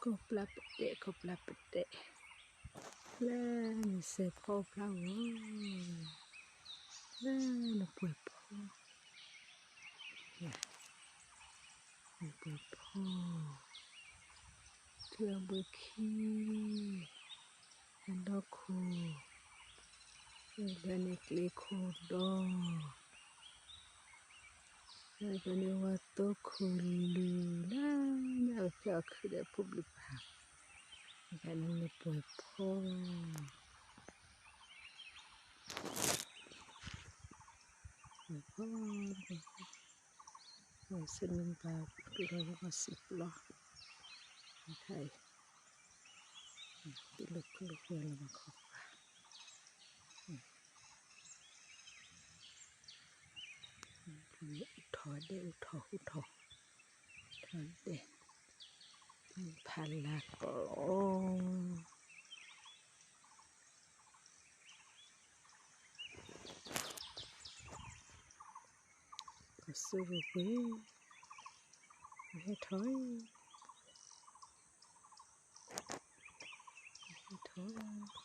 ခီၣ်ဖျီပဒဲး ခီၣ်ဖျီပဒဲး, လၢနစဲးဖီဖျါဂီၤ, လၢနပှဲၤဖီ, နပှဲၤဖီ, ထံအဘှ့ခံ, အဒီခိၣ်, လၢန့ၣ်ကျ့ခိၣ်ဒီ, လၢန့ၣ်ဝါသိခိၣ်လုၢ်, လၢညါဝဲဖဲအီၣ်ခုဒီးဖိဘျုးပၢ်, နပှဲၤဖီ, ပှဲၤဖီ, ဆ့ၣ်နီၤပာ်တူၢ်လီၤလၢမၤစံာ်ပျီ, နခါအံၤ, တူၢ်လိာ်ကျိၣ်ဃဲလၢမၤခီပၤ, အူထီၣ်ဒဲး အူထီၣ်ဟူထီၣ်, ထီၣ်ဒဲး, ဖးလၢကျီ, ကစူၢ်ပူၤ, ဟဲထီၣ်, ဟဲထီၣ်